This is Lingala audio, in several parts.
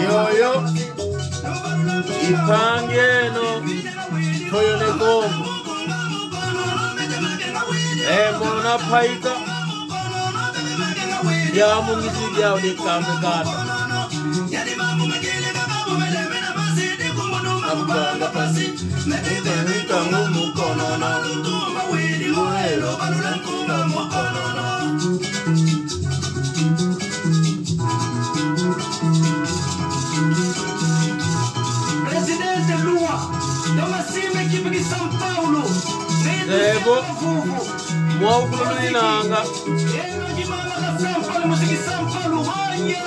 Yoyo ipangeno toyo nekombo emona paika lyamungisi lyawo likambe kanda akuganga pasi Presidente Lua, Tomasime equipe de São Paulo. Zebo mwaukululinanga São Paulo, música de São Paulo, oye!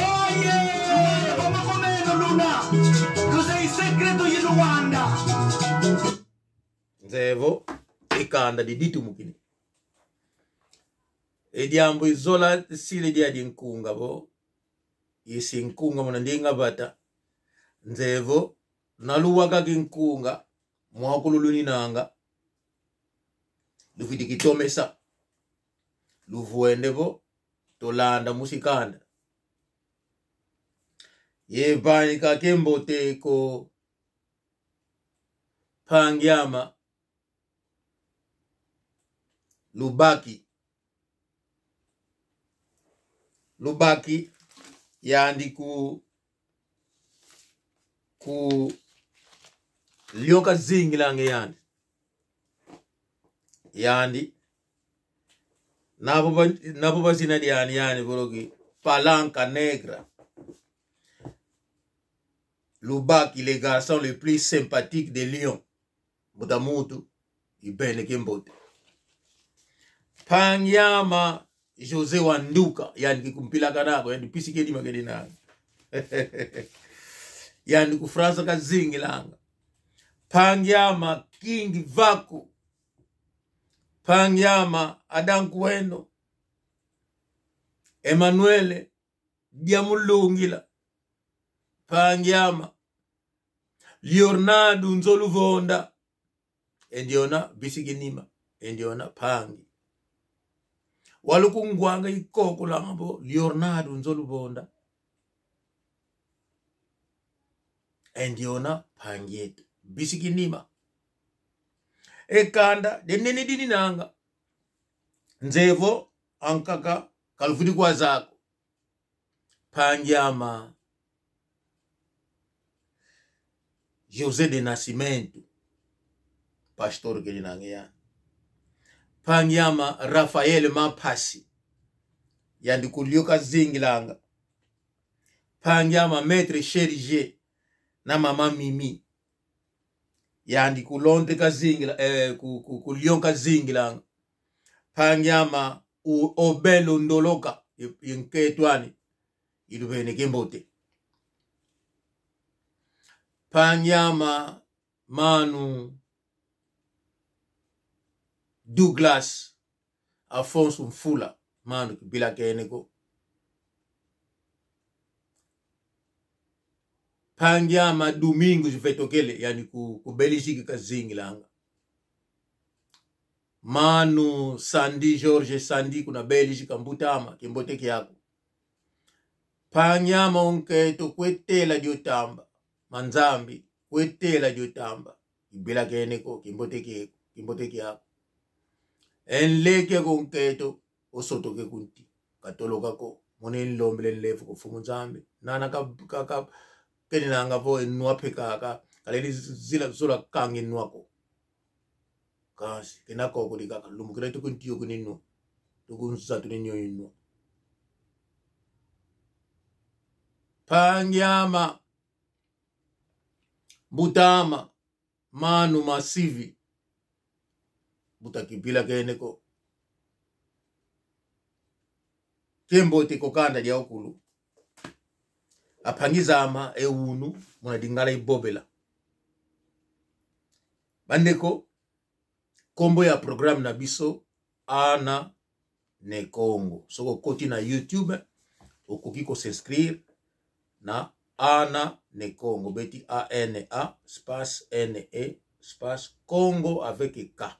Oye! Como comendo, Luna! Luzei secreto de Luanda! Nzevo ikanda diditumukini ediambo izola sile dia dinkunga bo isi nkunga mona ndinga bata nzevo naluwaka kinkunga mwakululuninanga lufidikitomesa luvuende bo tolanda musikanda yepanika kemboteko pangyama lubaki lubaki yandi ku ku lyoka zingilange yandi yandi nabo nabo bazina dyani yani boloki Palanca Negra. Lubaki, le garçon le plus sympathique de Lyon. Mutamutu ibene kimbote Panyama José Wanduka yani kikumpila kanako yani pisikedi makedi nanga yani kufransa kazingi langa. Pangyama King Vaku. Pangyama Adankueno Emmanuel Diamulungila. Pangyama Leonardo Nzoluvonda. Endiona bisiginima endiona pangi. Walukungwanga ikoko lambo Leonardo Nzoluvonda. Endiona pangi yetu bisiginima ekanda denene dini nanga. Nzevo ankaka kalufudi kwa zako. Pangyama José de Nascimento pastor kelinange Pangyama Rafael Mapasi yandi kulioka zingilanga. Pangyama Maître Cherige na mama Mimi yandi kulonde kazingila ku, ku, kulionka zingilanga. Pangyama Obelo Ndoloka yinketwani ilubene kimbote. Pangyama Manu Douglas Afonso Mfula manu kibila keneko. Pangyama Domingos Vetokele yani ku, ku Belgique kazingilanga. Manu Sandi George Sandi kuna Belgique mbutama kimboteki yako. Pangyama onketo kwetela diotamba manzambi kwetela diotamba ibila keneko kimboteki kimboteki yako. Enleke konketo osotoke kunti katoloka ko mone nlombele nlefu kufumu nzambi nana ka ka, ka keni nanga po enwa peka ka kaleli zila zola kangi nwako kasi kena koko lika kalumukira tukuntiyo kunino tukunza tuninyo ino. Pangyama Butama Manu Masivi butakipila keneko. Kembote kokanda dia okulu aphangizama ewunu mona dingala ibobela. Bandeko, kombo ya programme na biso Ana ne Kongo. Soki okoti na YouTube okoki ko s'inscrire na Ana ne Kongo, beti A N A space N E space Kongo avec K.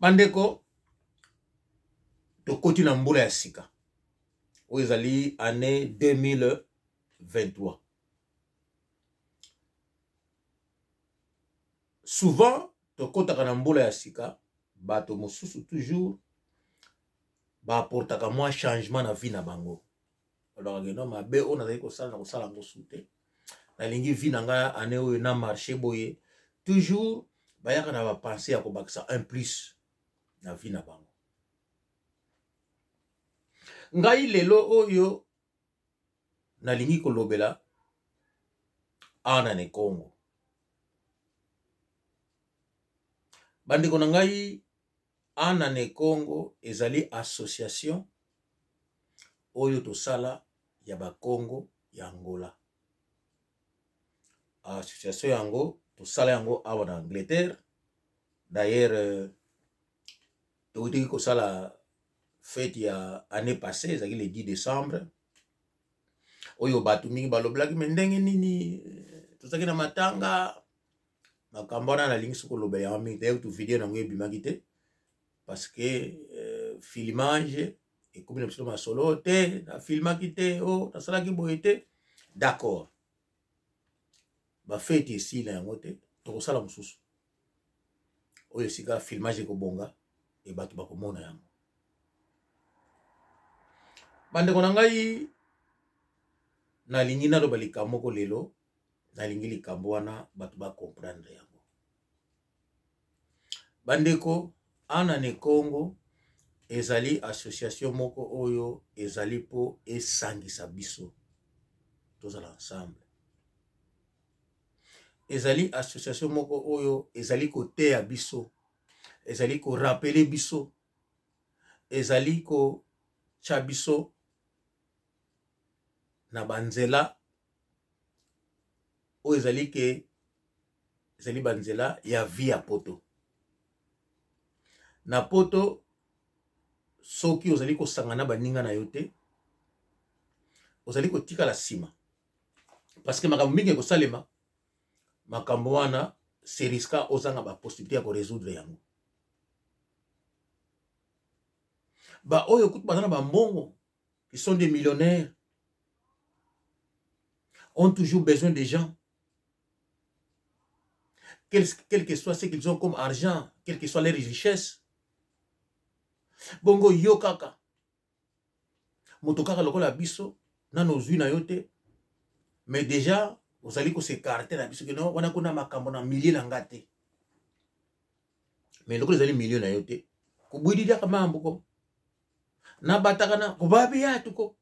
Bandeko, tokoti na mbula ya sika oyo ezali année 2023. Souvent tokotaka na mbula ya sika, bato mosusu toujours baaportaka mwa changement na vie na bango. Balobaka ke no mabe oyo nazali kosala na kosala yango su te, nalingi vie na ngai année oyo na marché boye. Toujours bayaka na bapense ya kobakisa un plus na vie na bango. Ngai lelo oyo nalingi kolobela awa na Congo. Bandeko na ngai, Ana ne Congo ezali association oyo tosala ya bakongo ya Angola. Association yango tosala yango awa na Angleterre. D'ailleurs, tokotaki kosala fete ya année passée, ezalaki le 10 décembre, oyo bato mingi balobelaki me ndenge nini tozalaki na matanga. Makambo wana nalingi soki kolobela yango mingi. D'ailleurs tu video nango ebimaki te parce que filmage ekomi na biso masolo te, nafilmaki te, o oh, nasalaki boye te. D'accord, bafeti esili na yango te, tokosala mosusu oyo esika filmage ekobonga e bato bakomona yango. Bandeko na ngai, nalingi naloba likambo moko lelo, nalingi likambo wana bato bakomprendre yango. Bandeko, Ana ne Kongo ezali association moko oyo ezali mpo esangisa biso tozala ensemble. Ezali association moko oyo ezali koteya biso, ezali korapele biso, ezali kotya biso na banzela oyo ezali ke ezali banzela ya vie ya poto. Na poto, soki ozali kosangana na baninga na yo te, ozali kotikala nsima, parce que makambo mingi ekosalema, makambo wana se riska ozanga ba possibilité ya koresoudre yango. Baoyo kutu baza na bambongo, qui sont des millionnaires, ont toujours besoin de gens. Quel que soit ce qu'ils ont comme argent, quelle que soit leur richesse. Bongo yo kaka moto kaka lokola biso nano ozwi na yo te, mais déjà ozali kosekarte na biso kino wana kuna makambo na milieu na nga te. Mais lokola ezali milieu na yo te, kobwidiliaka mambo ko nabataka na kobabi yatu ko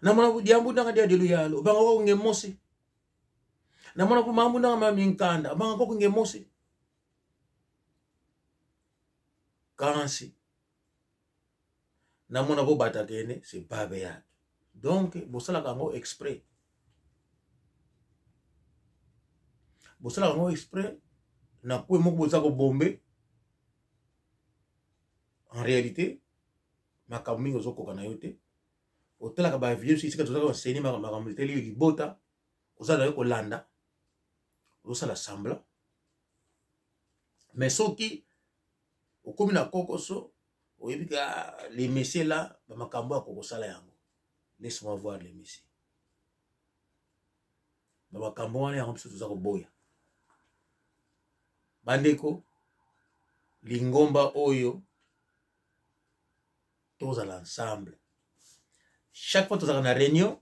namona diambu ndanga dia delu yalo banga ko ngemosi namona ko mambu ndanga mami nkanda banga ko ngemosi kansi namona ko batakene c'est babe yatu. Donc bosalaka yango exprès, bosalaka yango exprès na kwe moko boza kobombe. En réalité makambo mingi ozokoka na yo te, otalaka ba video esika tozalaka baseni makambo etali libota, oza na yo kolanda, ozosala semblant. Mais soki okomi na kokoso, oyebi ka les messieurs là, ba makambo ya kokosala yango, laisse-moi voir les messieurs, ba makambo wana yango biso toza koboya. Bandeko, lingomba oyo tozala ensemble. Chaque fois tozalaka na réunion,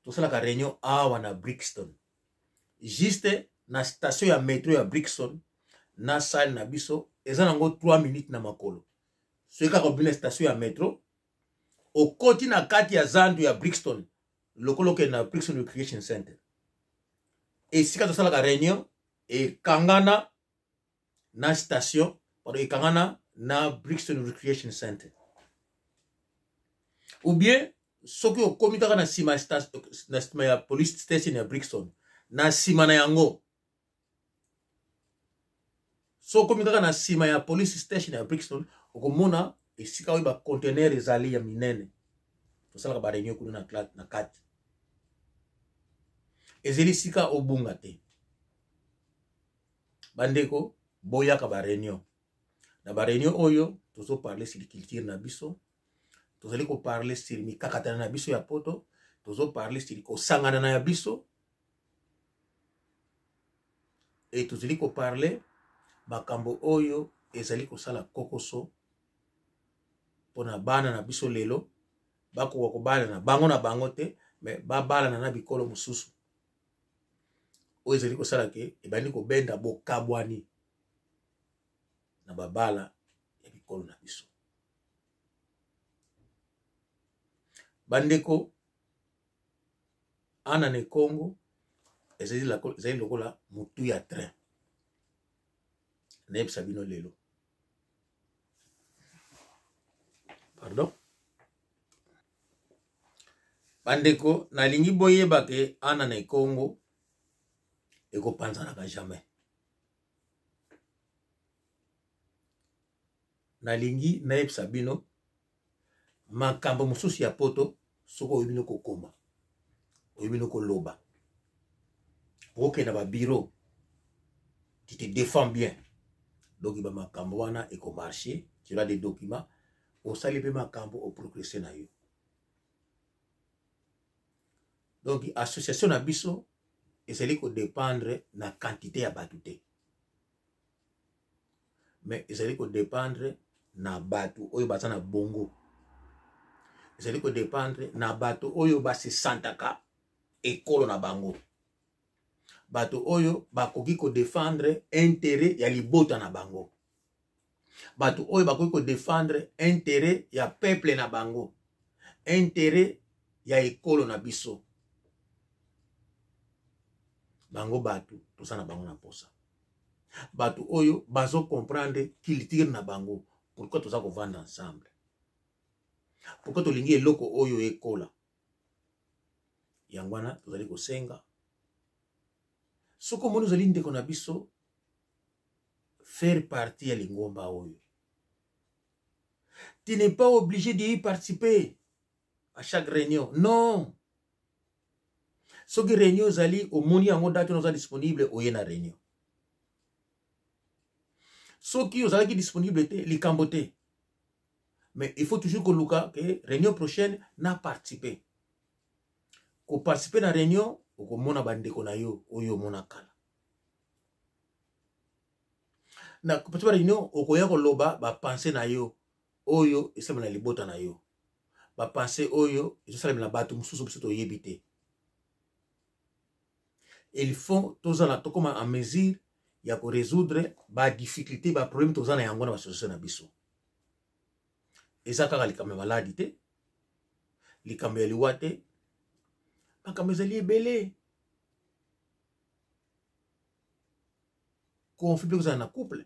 tosalaka réunion awa na Brixton, juste na station ya metro ya Brixton. Na salle na biso eza nango 3 minutes na makolo. Soki kaka obimi na station ya metro, okoti na kati ya zandu ya Brixton, lokola okende na Brixton Recreation Center, esika tosalaka réunion ekangana na station, pardon, ekangana na Brixton Recreation Center. Ou bien soki okomi kaka na nsima na nsima ya police station ya Brixton, na nsima na yango, soki okomi kaka na nsima ya police station ya Brixton, okomona esika oyo bacontener ezali ya minene. Tosalaka bareunion kuna na kati. Ezali esika obunga te. Bandeko, boyaka bareunion. Na bareunion oyo tozoparle sur culture na biso, tozali koparle sur mikakatana na biso ya poto, tozoparle sur kosangana na ya biso, e tozali koparle makambo oyo ezali kosala kokoso mpona bana na biso lelo bakoka kobalana bango na bango te, me babalana na bikolo mosusu, oyo ezali kosala ke ebandi kobenda bokabwani na babala ya bikolo na biso. Bandeko, ana na Congo ezali lokola motu ya train. Nayebisa bino lelo, pardon bandeko, nalingi boyeba ke ana na Congo ekopanzanaka jamais. Nalingi nayebisa bino makambo mosusu ya poto. Soki oyebi no kokoma, oyebi no koloba, okokende ba bureau, tu te défends bien, donc bamakambo wana ekomarche. Tu as des documents, osali mpe makambo, oprogresse na yo. Donc association na biso ezali kodépendre na quantité ya bato te, mais ezali kodépendre na bato oyo baza na bongo, ezali kodépendre na bato oyo basesantaka ekolo na bango, bato oyo bakoki kodefendre intérêt ya libota na bango, bato oyo bakoki kodefendre intérêt ya peuple na bango, intérêt ya ekolo na biso. Bango bato toza na bango na posa, bato oyo bazo comprendre culture na bango, pourquoi toza kovanda ensemble, pourquoi tolingi eloko oyo ekola. Yango wana tozali kosenga, soki omoni ozali ndeko na biso, faire partie ya lingomba oyo. Tu n'es pas obligé d'y participer à chaque réunion, non. Soki réunion ezali, omoni yango date wana oza disponible, oye na réunion. Soki ozalaki disponible te, likambo te, mais il faut toujours koluka ke réunion prochaine na participer. Koparticiper na réunion, okomona bandeko na yo oyo omona kala. Na koparticiper na réunion, okoya koloba bapense na yo oyo esalemela na libota na yo, bapense oyo ezosalemela bato mosusu biso toyebi te. Il faut tozala, tokóma en mesure ya korésoudre badifficulté, baproblème toza na yango na basociété na biso. Eza kaka likambo ya maladi te, likambo ya liwa te, makambo ezali ebele. Conflit mpe kozala na couple,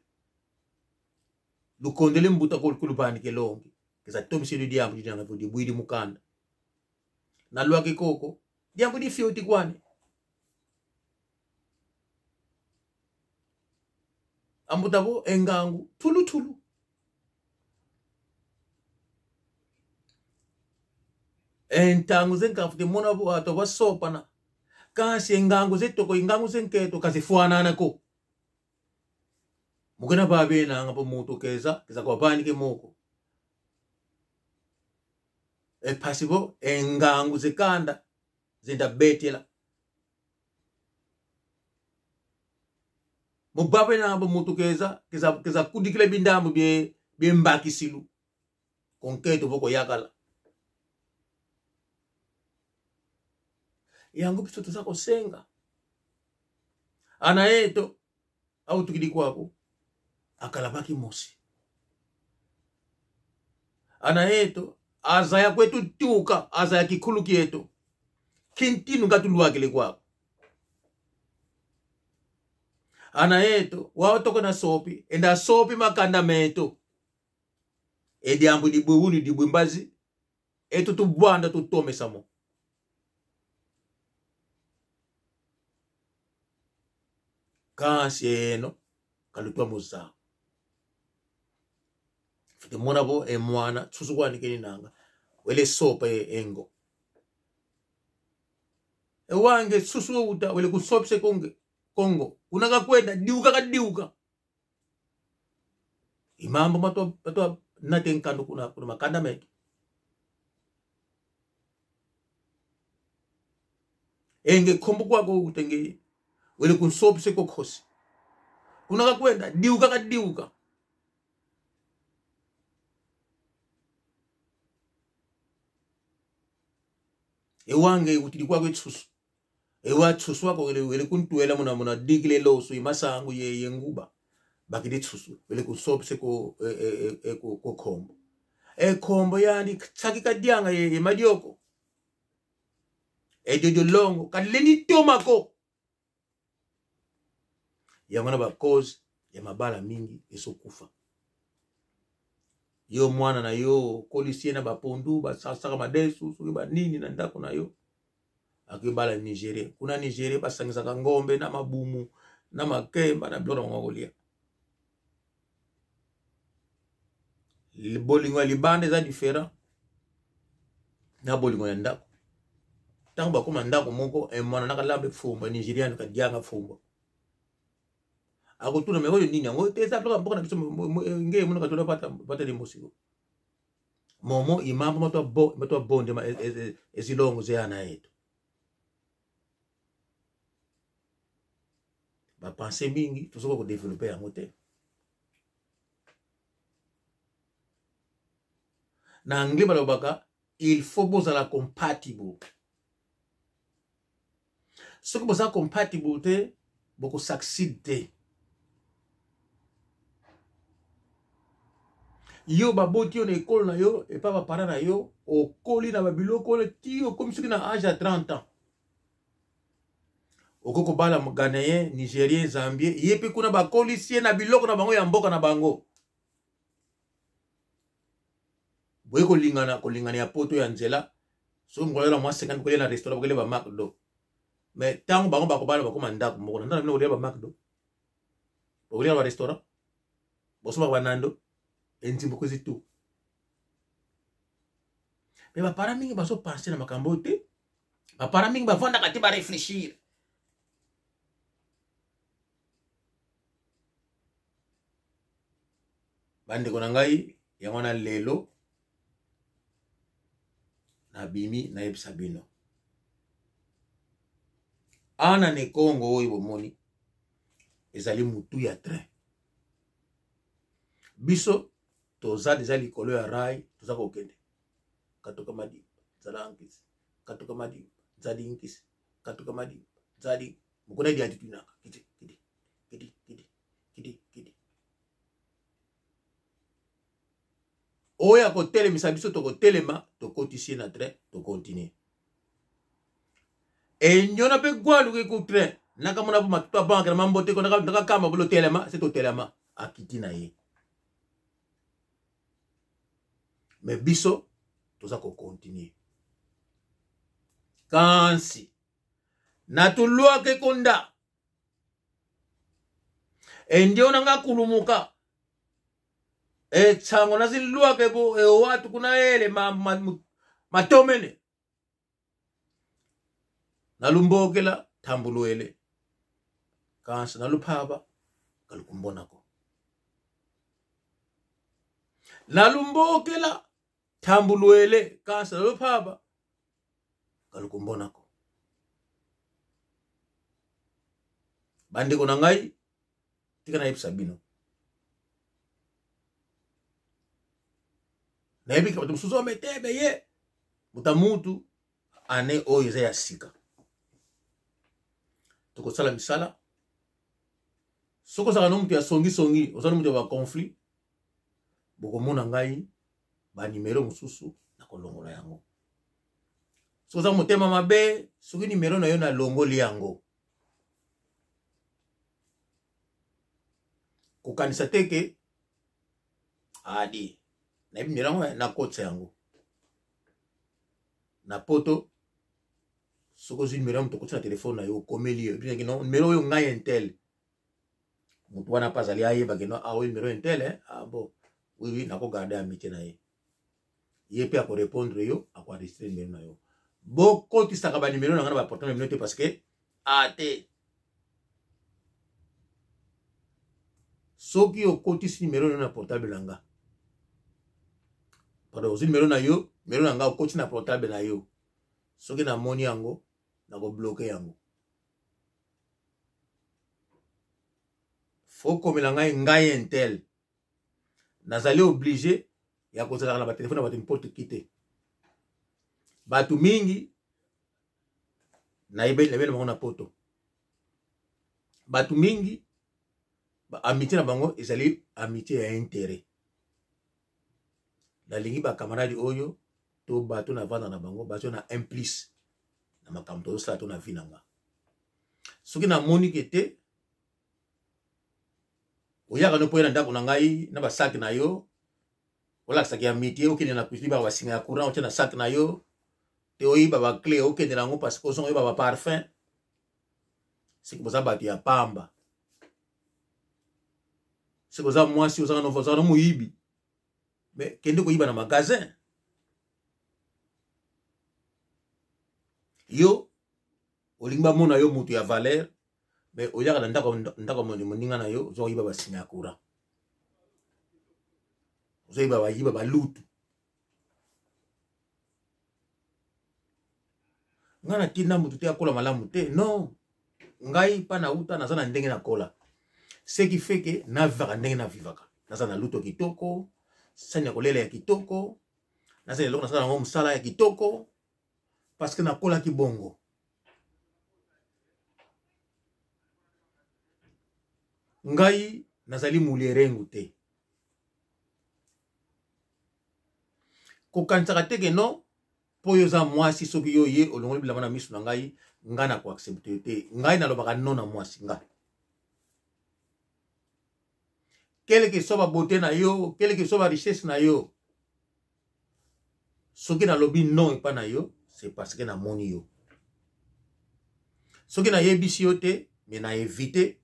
lukondele mbuta kulupani kelongi keza tomiseli diambu didianga vudi bwidi mukanda nalwaki koko diambu difioti kwani ambuta bo engangu tulutulu. Entangu zenkafu temona bo ato basopana kasi engangu zetoko, engangu zenketo kazifananako mukena babenanga po mutu keza keza kwapanike moko ephasi bo engangu zikanda zindabetela mubabe nabo mutu keza keza keza kudikile bindambu bye byembakisilu konketo boko yakala. Yango biso toza kosenga ana eto autukili kwako akalabaki mosi ana eto azaya kwetu tuka azaya kikhulu kieto kintinu ngatuluwakile kwako ana eto waotoko na sopi enda sopi makanda meto. Ediambu dibwe dibwe mbazi eto tubwanda tutomesamo. Kansi eno kalutwa muza. Fite mona bo e mwana tsusu kwanikeni nanga wele sopa e engo. Ewange susu uta wele kusopse konge Kongo unaka kwenda diuka ka diuka. Imambo mato mato nate nkando kuna kuna makanda metu. Enge kombo kwako utenge wele kusopse kokhosi. Unaka kwenda diuka ka diuka. Ewange utili kwako tsusu. Ewa tsusu wako wele wele kuntuela muna muna dikile loso imasangu ye yenguba. Bakidi tsusu wele kusopse ko ko ko kombo. E kombo yani tsaki kadianga ye, ye madioko. E jojo longo kaleni tomako. Yango na ba cause ya mabala mingi esokufa. Yo mwana na yo kolisie na bapondu basasaka madesu soki banini na ndako na yo. Akibala Nigeria. Kuna Nigeria basangisaka ngombe na mabumu na makemba na biloko na bango kolia. Bolingo ya libanda eza différent na bolingo ya ndako. Ntango bakoma ndako moko e mwana nakalamba efumba Nigerian kadianga fumba. Akotuna me oyo nini yango te eza biloko ya mboka na biso nge mono katona pata pata limosiko. Momo imambo matwa bo matwa bonde ma ezilongo zeyana yetu. Ba penser mingi tozoka ko développer yango te. Na anglais balobaka il faut bozala compatible. Soki boza compatible te boko succeed te. Yo baboti yo na ekolo na yo epa ba parents na yo okoli na babiloko wana ti okomi soki na age ya 30 ans. Okoki kobala Ghanéen, Nigérien, Zambien, ye mpe kuna bakolisi ye na biloko na bango ya mboka na bango. Boye kolingana, kolingana ya poto ya nzela, soki mokolo ya mwa 50 kolia na restaurant bokolia ba McDo. Mais tango bango bakobala bakoma ndako moko, na ndako bino kolia ba McDo. Bokolia ba restaurant, bosomaka ba Nando, enzimbo kozi tout. Mais ba parents mingi bazo penser na makambo oyo te. Ba parents mingi bavandaka te ba réfléchir. Bandeko na ngai, yango wana lelo nabimi nayebisa bino. Ana ne Kongo oyo bomoni ezali mutu ya train. Biso toza deja likolo ya rail, toza kokende. Katuka madimba, zala nkisi. Katuka madimba, zali nkisi. Katuka madimba, zali mokona di attitude naka. Kiti, kiti, kiti, kiti, kiti, kiti. Oyo akotelemisa biso tokotelema, tokotisi na train, tokontinue. Enyona pe gwaluki ku train. Nakamona po matuta banque na mambote ko nakakamba bolo telema, se totelema akiti na ye. Mais biso toza ko continuer. Kansi natulwake konda endio nanga kulumuka etsango nazilwake bo ewatu kuna ele ma, ma, matomene nalumbokela thambuluele kansi naluphaba kalukumbonako nalumbokela thambuluele kansi naluphaba kalukumbonako. Bandeko na ngai tika nayebisa bino, nayebi ke bato mosusu bametebe ye moto mutu ane oyo eza ya sika, tokosala misala. Soki ozalaka no moto ya songisongi, oza no moto ya baconflit, bokomona ngai banimero mosusu nakolongola yango. Soki oza motema mabe, soki nimero na yo nalongoli yango, kokanisa te ke adi Nayebi nimero yango, nakotisa yango na poto. Soki ozwi nimero ya moto, okotisa na telefone na yo, okomeli ye no nimero oyo, ngai un tel. Moto wana mpe azali ayebake no, ah, oyo nimero un tel, eh? Ah bon, oui oui, nakogarde amitié na ye. Ye mpe akorépondre yo, akoenregistre nimero na yo. Bokotisaka banimero na ngai na baportable na bino te, parce que a te, soki okotisi nimero na yo na portable na nga, pardon, ozwi nimero na yo, nimero na nga okotisi na portable na yo, soki namoni yango, nakobloke yango. Fokomela ngai, ngai un tel, nazali oblige ya kozalaka na batelefone ya bato n'importe qui te. Bato mingi nayebeli na bango na poto, bato mingi amitié na bango ezali amitié ya intérêt. Nalingi bakamaradi oyo to bato navanda na bango bazo na un plus na makambo tozosala to na vie na nga. Soki namoni ke te, oyaka no mpo ye na ndako na ngai na basaki na yo, olakisaka ya mitie, okende na cuisine, baka basinga ya courant otie na sac na yo te, oyiba bacle, okende na yango parce que ozonga oyeba baparfum. Seke boza bato ya pamba. Seke oza mwasi, ozaka no moyibi, mais kende koyiba na magasin. Yo olingi bamona yo moto ya valeur, mais oyaka na ndako ndako moninga na yo, oza koyiba basinga ya courant, ozoyiba, bayiba balutu. Ngai natinda motu te akola malamu te, non. Ngai mpa nauta, naza na ndenge nakola, ce qui fait que navivaka ndenge navivaka. Naza na luto kitoko, sani ya kolela ya kitoko, naza eloko nasala yango mosala ya kitoko, parce que nakolaki bongo. Ngai nazali mulierengu te. Kokanisaka te ke non, mpo oyo oza mwasi, soki yo ye olongoli bilamba na miso na ngai, ngai na koaccepte yo te. Ngai nalobaka non na mwasi. Ngai, quelque soit babote na yo, quelque soit barichesse na yo, soki nalobi non epai na yo, c'est parce que namoni yo. Soki nayebisi yo te, me na évite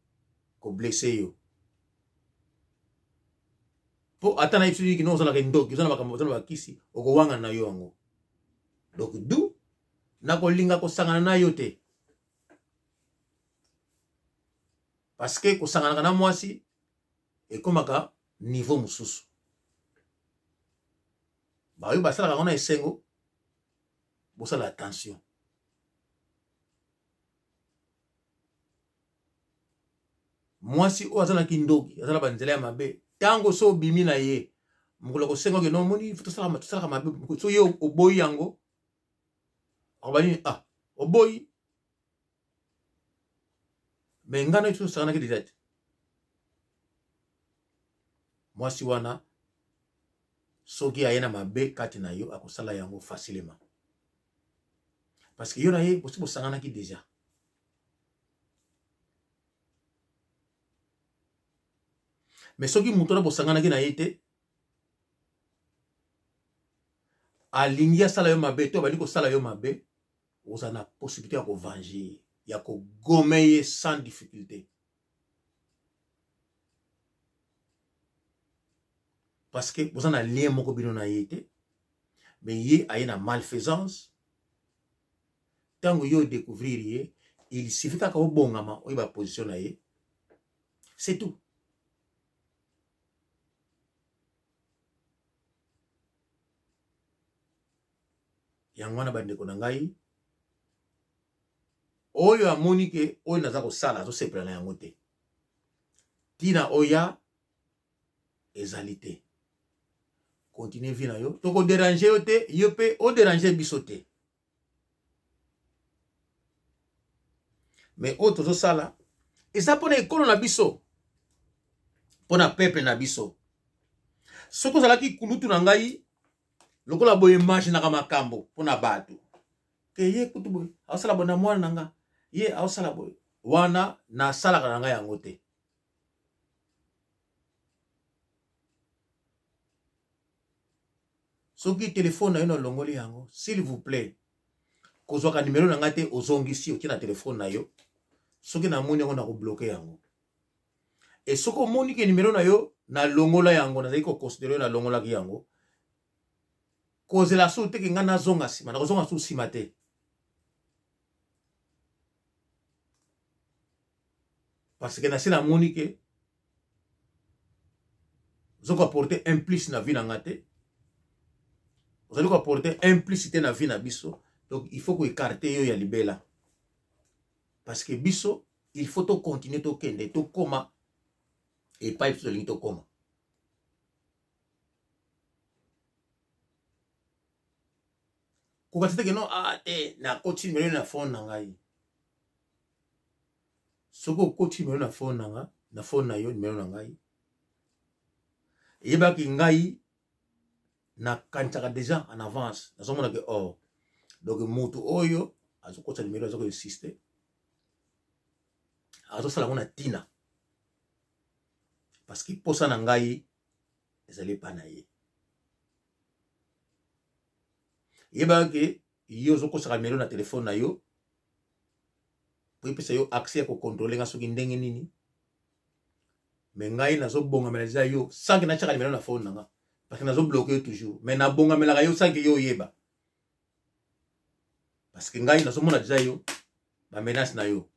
koblesse yo, mpo ata nayebisi yo kino ozalaka ndoki, oza na makambo, oza na bakisi, okowangana na yo yango. Donc du nakolinga kosangana na yo te, parce que kosanganaka na mwasi ekomaka niveau mosusu. Baoyo basalaka yango na esengo, bosala attention. Mwasi oyo aza na kindoki, aza na banzela ya mabe, ntango so obimi na ye, mokolo kosenga oke no, omoni, tosalaka mabe. So ye oboyi yango, akoba nini? Ah, oboyi, me ngai na tosakanaki deja te. Mwasi wana, soki aye na mabe kati na yo, akosala yango facilement, parce que yo na ye bosi bosanganaki deja. Mais soki moto wana bosanganaki na ye te, alingi asala yo mabe to abandi kosala yo mabe, oza na possibilité ya kovange ye, ya kogome ye sans difficulté, parce que boza na lien moko bino na ye te. Mais ye aye na malfaisance. Ntango yo odécouvrir ye, il suffit kaka obongama, oyeba position na ye, c'est tout. Yango wana, bandeko na ngai, oyo amoni ke oyo naza kosala azosepela na yango te, ntina oya ezali te. Continue vie na yo, tokoderange yo te, yo mpe oderange biso te. Mais oyo tozosala eza mpona ekolo na biso, mpona peuple na biso. Soki ozalaki kulutu na ngai, lokola boye imaginaka makambo mpona bato ke ye kutu boye aosala boye na mwana na nga, ye aosala boye wana, nasalaka na ngai yango te. Soki telefone na yo nalongoli yango, s'il vous plaît, kozwaka nimero na ngai te, ozongisi otie na telefone na yo. Soki namoni yango, nakobloke yango. E soki omoni ke nimero na yo nalongola yango, nazali koconsidere yo nalongolaki yango, kozela su te ke ngai nazonga nsima, nakozonga su nsima te. Parce que nasi namoni ke oza koapporte un plus na vie na nga te, ozali koapporte un plus te na vie na biso. Donc il faut koécarte yo ya libela, parce que biso il faut tocontinue, tokende, tokóma epai biso tolingi tokóma. Kokati te ke non, ah te, nakoti nimero na phone na ngai. Soki okoti nimero na phone na nga, na phone na yo, nimero na ngai, eyebaki ngai nakanisaka déjà en avance, nazomona ke or donc moto oyo azokotisa nimero, azokoinsiste, azosala yango na ntina, parce que posa na ngai ezali epa na ye. Yebaka ke yo ozokosaka nimero na telefone na yo po epesa yo accès ya kocontrole nga soki ndenge nini, me ngai nazobongamela deja yo sans ke natiaka nimero na phone na nga, parce que nazobloke yo toujours, mais nabongamelaka yo sans ke yo oyeba, parce que ngai nazomona deja yo bamenace na yo.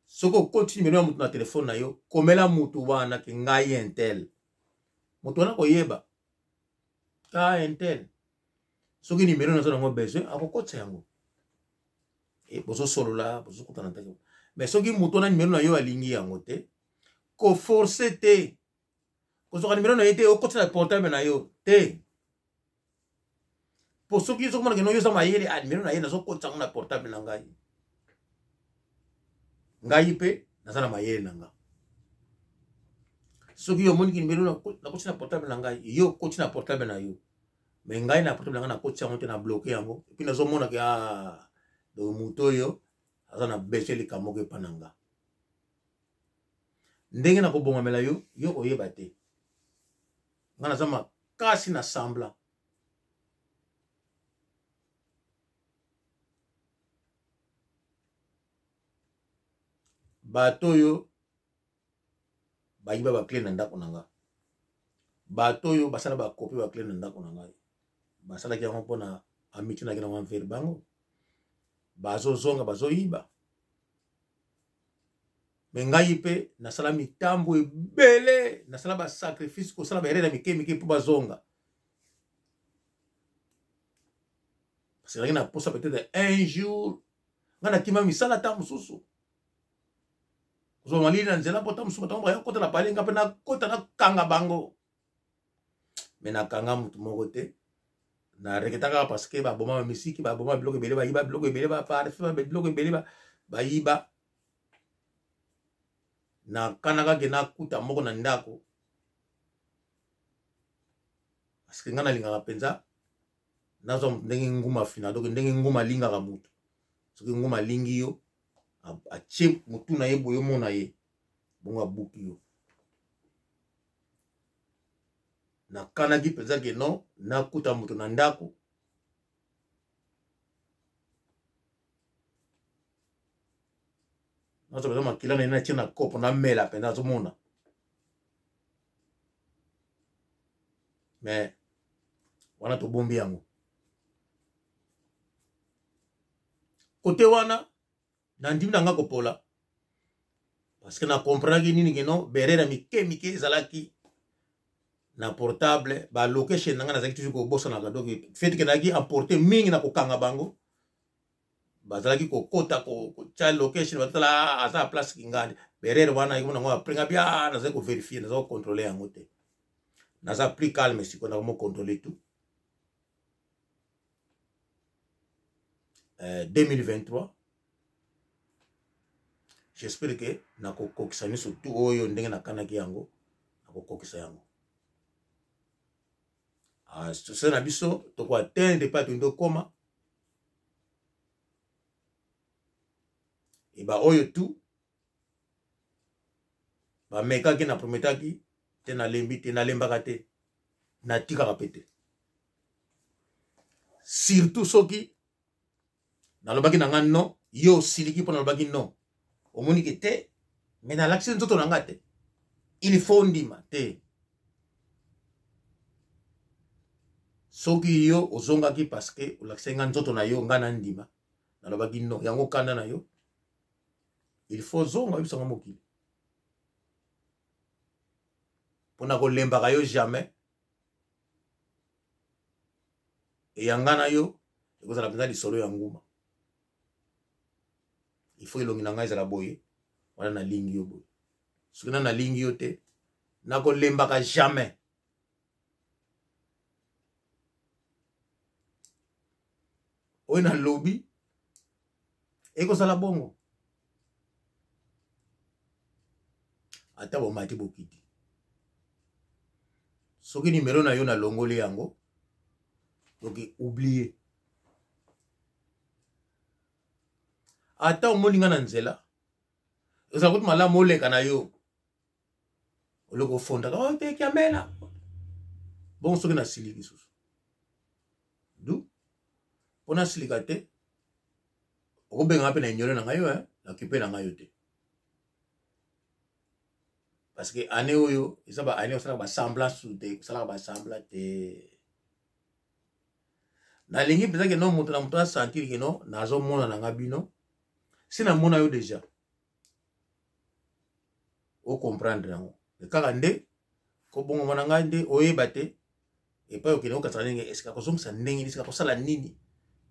Soki okoti nimero ya moto na telefone na yo, komela moto wana ke ngai intel, moto wana koyeba ka intel. Soki nimero naza nango besoin, akokotisa yango e, bozosolola, bozokutana te. Mais soki moto wana nimero na yo alingi yango te, koforce te, kozwaka nimero na ye te, okotisa na portable na yo te. Po soki ozokomona keno yo oza mayele, ah, nimero na ye nazokotisa yango na portable na ngai, ngai mpe naza na mayele na nga. Soki yo omoniki nimero nakotisi na portable na ngai, yo okoti na portable na yo, me ngai na portable na ngai nakotisi yango te, na bloke yango. Epuis nazomona ke ah, donc moto oyo aza na besoin likambo moko epa na nga, ndenge nakobongamela yo, yo koyeba te. Ngai naza makasi na semblant. Bato oyo bayiba bakle na ndako na nga, bato oyo basala bakopi bakle na ndako na ngai, basalaki yango mpona amitié naki nango envers bango, bazozonga bazoyiba. Me ngai mpe nasala mitambo ebele, nasala basacrifice, kosala baerere ya mike mike mpo bazonga, parce que na posa peut-être un jour ngai nakima misala ata mosusu kozwa malili na nzela, mpo ata mosusu bato baya kota na pale, ngai mpe nakota nakanga bango. Me nakanga motu moko te, na reketa kaka, parce que baboma bamisiki, baboma biloko ebele, bayiba biloko ebele, baparfum, biloko ebele bayiba. Nakanaka ke nakuta moko na ndako, parce que ngai nalingaka mpenza nazwa motu ndenge nguma fina, donc ndenge nguma alingaka motu. Soki nguma alingi yo, atie motu na ye boye, omona ye bongo, abuki yo. Nakanaki mpenza ke non, nakuta moto na ndako, nazwa mpenza makila na ye, natie na kopo, namela mpenza, azomona. Me wana tobombi yango kote wana, nandimi na nga kopola, parce que na comprendaki nini ke non, berere ya mike mike ezalaki na portable, balocation na nga nazalaki toujours kobosanaka. Donc fait ke nazalaki emporte mingi na kokanga bango, bazalaki kokota kotya location, batala aza na place kingani. Berere wana ekomona yango apres nga bia, nazali koverifie, nazali kocontrole yango te. Naza plus calme sikoyo, nakomocontrole tout. 2023, j'espère ke nakokokisa nyonso tu oyo ndenge nakanaki yango, nakokokisa yango. Ah, société na biso tokoatteindre epai tolingi tokóma. E baoyo tu bamekaki, na prometaki te, nalembi te, nalembaka te. Natikaka mpe te, surtout soki nalobaki na nga non, yo osiliki mpo nalobaki non, omoni ke te, me nalakisi nzoto na nga te, il faut ndima te. Soki yo ozongaki parce que olakisaki nga nzoto na yo, nga na ndima, nalobaki non, yango kanda na yo, il faut ozonga oyebisanga mokili mpo na kolembaka yo jamais. Eyanga na yo ekozala mpenza lisolo ya nguma. Il faut elongi na ngai ezala boye wana, nalingi yo boye. Soki na nalingi yo te, nakolembaka jamais. Oyo nalobi ekozala bongo, ata bomati bokiti. Soki nimero na yo nalongoli yango, donc oublie. Ata omoni nga na nzela, ezala kutu malamu oleka na yo, oloko ofondaka oh, te kiamela bongo. Soki nasiliki lisusu du mpo nasilika te, okobengaka mpe na ignore na ngai yo, nakipe na ngai yo te, parce que année oyo eza ba année osalaka ba semblant su te, kosalaka ba semblant te. Nalingi mpenza ke no moto na moto asentir ke no nazomona na nga bino, si namona yo deja, ocomprendre yango kaka nde kobongama na ngai nde oyeba te epai okende okataka ndenge esika kozongisa ndenge esika kosala nini.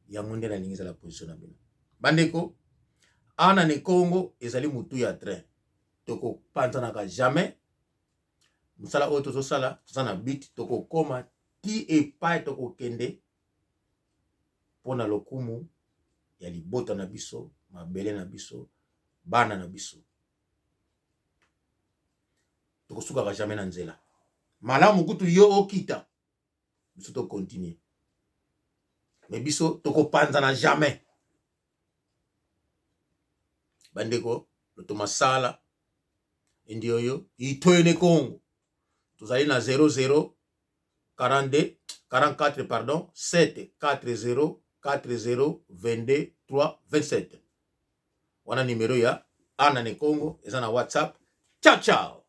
Yango nde nalingi ezala position na bino, bandeko. Ana ne Kongo ezali motu ya train, tokopanzanaka jamais. Mosala oyo tozosala, toza na but, tokokoma ti epai tokokende mpo na lokumu ya libota na biso, mabele na biso, bana na biso. Tokosukaka jamais na nzela. Malamu kutu yo okita, biso tokontinue, me biso tokopanzana jamais. Bandeko, lotomasala endi oyo itoyene Kongo, tozali na 00 42 44, pardon, 7 4 0 4 0 22 3 27. Wana numero ya Ana ne Kongo eza na WhatsApp. Ciao ciao.